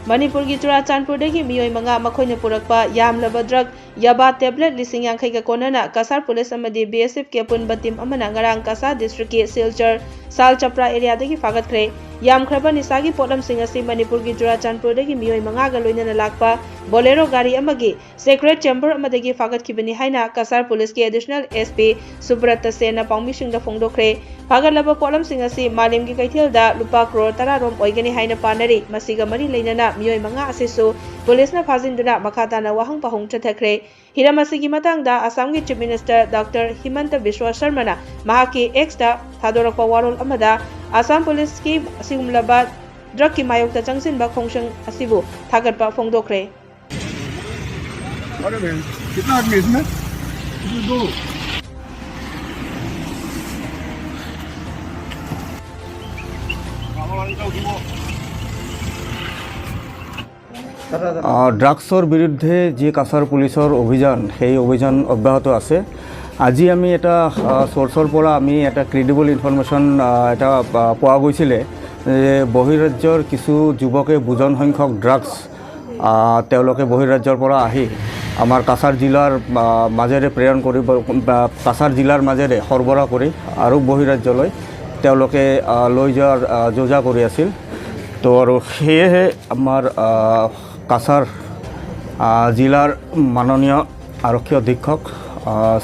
मणिपुर की चुराचांदपुरदगी मियोय मंगा मखोइना पुरकपा यामलबा drug याबा tablet 50,000 गा कोनना Kasar police अमदी BSF के अपुनबा team अमना ngarang Cachar district की सिलचर सालचपरा एरियादगी फागतख्रे। यामख्रबा निसागी पोटलमसिंग असि मणिपुर की चुराचांदपुरदगी मियोय मंगागा लोइनना लाकपा बोलेरो गाड़ी अमगी सेक्रेट चेम्बर अमदगी फागतखिबनी हाइना कसार पुलिस की एडिशनल एसपी सुब्रत सेना पाउमिसिंगदा फोंदोखरे। फागतलबा पोटलमसिंग असि मालेमगी कैथेलदा लुपा क्रोर 10 रोम ओइगनी हाइना पानरी। मसिगा मरी लेनना मियोय मंगा असिसु पुलिसना फाजिंदुना मखा ताना वाहंग पाहुंग चथखरे। हिरम असिगी मतंगदा आसामगी chief minister doctor Himanta Biswa शर्माना महाकी एक्सदा थादोरकपा वारोल अमदा आसाम पुलिस की असिगुमलबा ड्रग की मायोक्ता चंगसिनबा खोंगसंग असिबु थागतपा फोंदोखरे। अरे भाई, कितना आदमी इसमें? इसमें दो। ড্ৰাগছৰ বিৰুদ্ধে যি কাছাৰ পুলিচৰ অভিযান, সেই অভিযান অব্যাহত আছে। আজি আমি এটা চ'ৰ্চৰ পৰা আমি এটা ক্ৰেডিবল ইনফৰমেশ্যন এটা পোৱা গৈছিলে যে বহিৰাজ্যৰ কিছু যুৱকে বুজন সংখ্যক ড্ৰাগছ তেওঁলোকে বহিৰাজ্যৰ পৰা আহি আমাৰ কাছাৰ জিলাৰ মাজেৰে প্ৰেৰণ কৰিব, কাছাৰ জিলাৰ মাজেৰে সৰবৰাহ কৰি আৰু বহিৰাজ্যলৈ তেওঁলোকে লৈ যোৱাৰ যোজা কৰি আছিল। তো আৰু সেয়েহে আমাৰ কাছাৰ জিলাৰ মাননীয় আৰক্ষী অধীক্ষক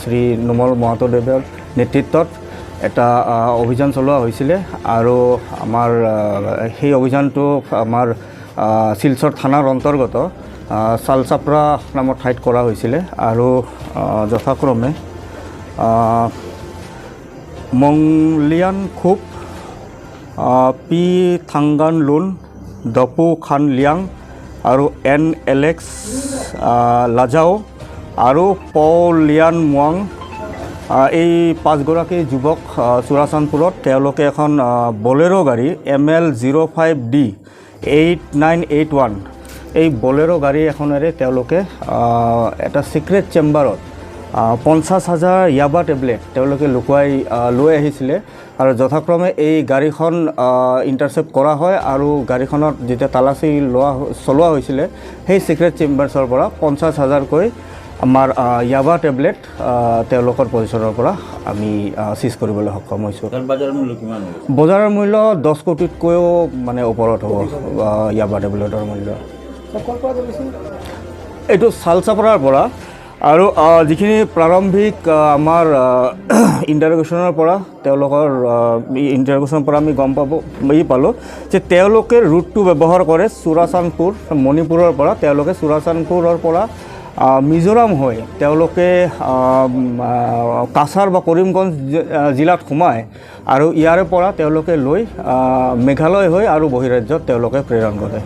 শ্ৰী নোমল মহন্তদেৱৰ নেতৃত্বত এটা অভিযান চলোৱা হৈছিলে আৰু আমাৰ সেই অভিযানটো আমাৰ শিলচৰ থানাৰ অন্তৰ্গত চালচাপৰা নামৰ ঠাইত কৰা হৈছিলে আৰু যথাক্ৰমে মংলিয়ান খুপ, পি থাংগান লুন, দপু খান লিয়াং আৰু এন এলেক্স লাজাও আৰু পলিয়ান মোৱাং, এই পাঁচগৰাকী যুৱক চুৰাচান্দপুৰত তেওঁলোকে এখন বলেৰ' গাড়ী ML 05 D 8981, এই বলেৰ' গাড়ী এখনেৰে তেওঁলোকে এটা ছিক্ৰেট চেম্বাৰত 50,000 য়াবা টেবলেট তেওঁলোকে লুকুৱাই লৈ আহিছিলে আৰু যথাক্ৰমে এই গাড়ীখন ইণ্টাৰচেপ্ট কৰা হয় আৰু গাড়ীখনত যেতিয়া তালাচী লোৱা চলোৱা হৈছিলে, সেই ছিক্ৰেট চেম্বাৰ্ছৰ পৰা 50,000কৈ আমাৰ য়াবা টেবলেট তেওঁলোকৰ পজিশ্যনৰ পৰা আমি চিজ কৰিবলৈ সক্ষম হৈছোঁ। বজাৰৰ মূল্য কিমান হ'ব? বজাৰৰ মূল্য 10 কোটিতকৈও মানে ওপৰত হ'ব য়াবা টেবলেটৰ মূল্য। এইটো চালচাপৰাৰ পৰা আৰু যিখিনি প্ৰাৰম্ভিক আমাৰ ইণ্টাৰগেশ্যনৰ পৰা, তেওঁলোকৰ ইণ্টাৰগেশ্যনৰ পৰা আমি গম পাব এই পালোঁ যে তেওঁলোকে ৰুটটো ব্যৱহাৰ কৰে চুৰাচান্দপুৰ, মণিপুৰৰ পৰা। তেওঁলোকে চুৰাচান্দপুৰৰ পৰা মিজোৰাম হৈ তেওঁলোকে কাছাৰ বা কৰিমগঞ্জ জিলাত সোমায় আৰু ইয়াৰে পৰা তেওঁলোকে লৈ মেঘালয় হৈ আৰু বহিৰাজ্যত তেওঁলোকে প্ৰেৰণ কৰে।